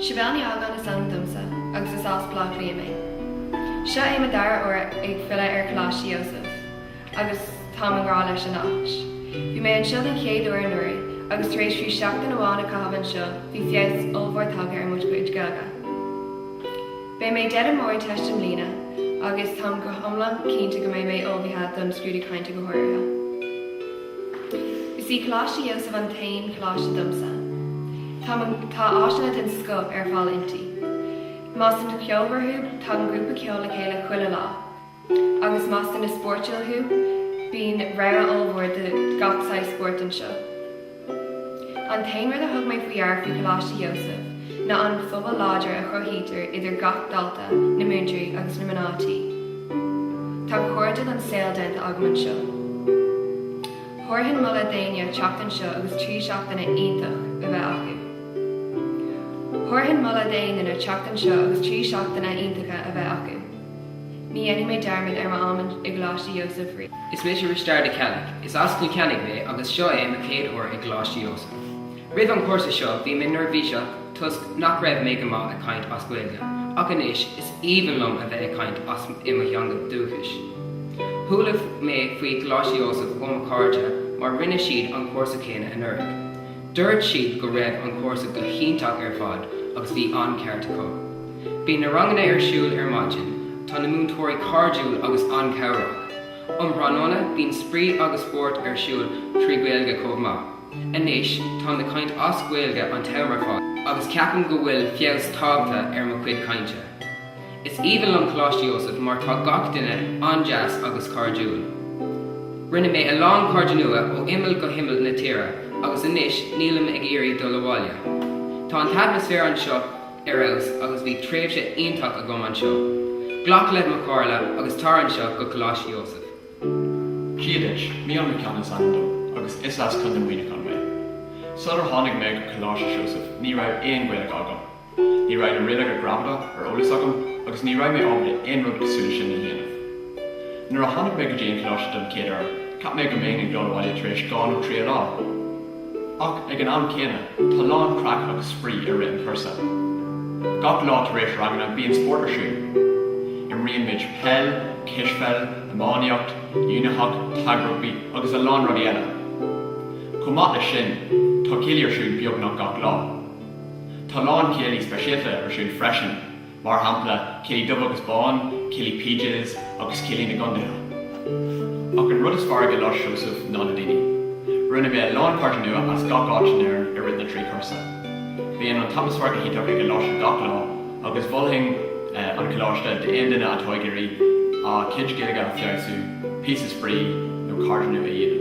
Sibéal Ní Ágáin is ainm domsa agus is as Baile Átha Cliath mé. Seo é mo dara uair ag filleadh ar Choláiste Sheosaimh agus táim i ngrá leis an áit. Bhí mé anseo den chéad uair anuraidh agus tar éis fiú seachtain amháin a chaitheamh anseo bhí feabhas ollmhór tagtha ar mo chuid Gaeilge. Beidh mé ag déanamh m'Ardteist i mbliana agus táim go hiomlán cinnte go mbeidh mé ullmhaithe don scrúdú cainte go háirithe. Is í Coláiste Sheosaimh an t-aon choláiste domsa. Tá tá áiseanna den scoth ar fáil inti. Más duine ceolmhar thú, tagann grúpa ceoil le chéile chuile lá. Agus más duine spórtúil thú, bíonn rogha ollmhór de gach saghas spóirt anseo. An t-aon rud a thug mé faoi deara faoi Choláiste Sheosaimh ná an phobal láidir a chruthaítear idir gach dalta, na múinteoirí agus na mná tí. Tá cairde don saol déanta agam anseo. Thabharfainn moladh d'éinne teacht anseo agus 3 seachtaine iontach a bheith acu. Thabharfainn moladh d'aon duine teacht anseo agus 3 seachtaine iontacha a bheith acu. Ní dhéanfaidh mé dearmad ar m'am i gColáiste Sheosaimh riamh. Is mise Risteard Ó Ceallaigh. Is as Cill Chainnigh mé agus seo é mo chéad uair i gColáiste Sheosaimh. Roimh an chúrsa seo bhí mé neirbhíseach toisc nach raibh mé go maith ag caint as Gaeilge ach anois is aoibhinn liom a bheith ag caint as i mo theanga dúchais. Chuala mé faoi Choláiste Sheosaimh ó mo chairde mar rinne siad an cúrsa céanna anuraidh. Dúirt siad go raibh an cúrsa go hiontach ar fad agus bhí an-ceart acu. Bíonn na ranganna ar siúl ar maidin, tá na múinteoirí cairdiúil agus an-chabhrach. Um thráthnóna bíonn spraoi agus spórt ar siúl 3 Gaeilge chomh maith. Anois táim ag caint as Gaeilge an t-am ar fad agus ceapaim go bhfuil feabhas tagtha ar mo chuid cainte. Is aoibhinn liom Coláiste Sheosaimh mar tá gach duine an-deas agus cairdiúil. Rinne mé a lán cairde nua ó imeall go himeall na tíre agus anois nílim ag iarraidh dul abhaile. Tá an t-atmaisféar anseo ar fheabhas agus bhí tréimhse iontach agam anseo. Glac le mo chomhairle agus tar anseo go Coláiste Sheosaimh. Dia duit, Mícheál Mac Cionnaith is ainm dom agus is as Contae Mhuineacháin mé. Sular tháinig mé go Coláiste Seosaimh ní raibh aon Ghaeilge agam. Ní raibh na rialacha gramadach ar eolas agam agus ní raibh mé ábalta aon rud cosúil leis sin a dhéanamh. Nuair a tháinig mé go dtí an coláiste don chéad uair, cheap mé go mbeinn ag dul abhaile tar éis 2 nó 3 lá. Ach ag an am céanna, tá lán craic agus spraoi i rith an chúrsa. Gach lá tar éis ranganna bíonn spórt ar siúl. Imríonn muid peil, cispheil, iománaíocht, unihoc, tag rugbaí agus a lán rudaí eile. Chomh maith leis sin, tá céilí ar siúl beagnach gach lá. Tá a lán céilí speisialta ar siúl freisin, mar shampla céilí dubh agus bán, céilí PJs agus céilí na gcontaetha. Ach an rud is fearr i gColáiste Seosaimh ná na daoine. Rinne mé a lán cairde nua as gach áit in Éirinn i rith na 3 chúrsa. Bíonn an t-atmaisféar go hiontach ag an gcoláiste gach lá agus mholfainn an coláiste d'aon duine atá ag iarraidh a chuid Gaeilge a feabhsú, píosa spraoi nó cairde nua a dhéanamh.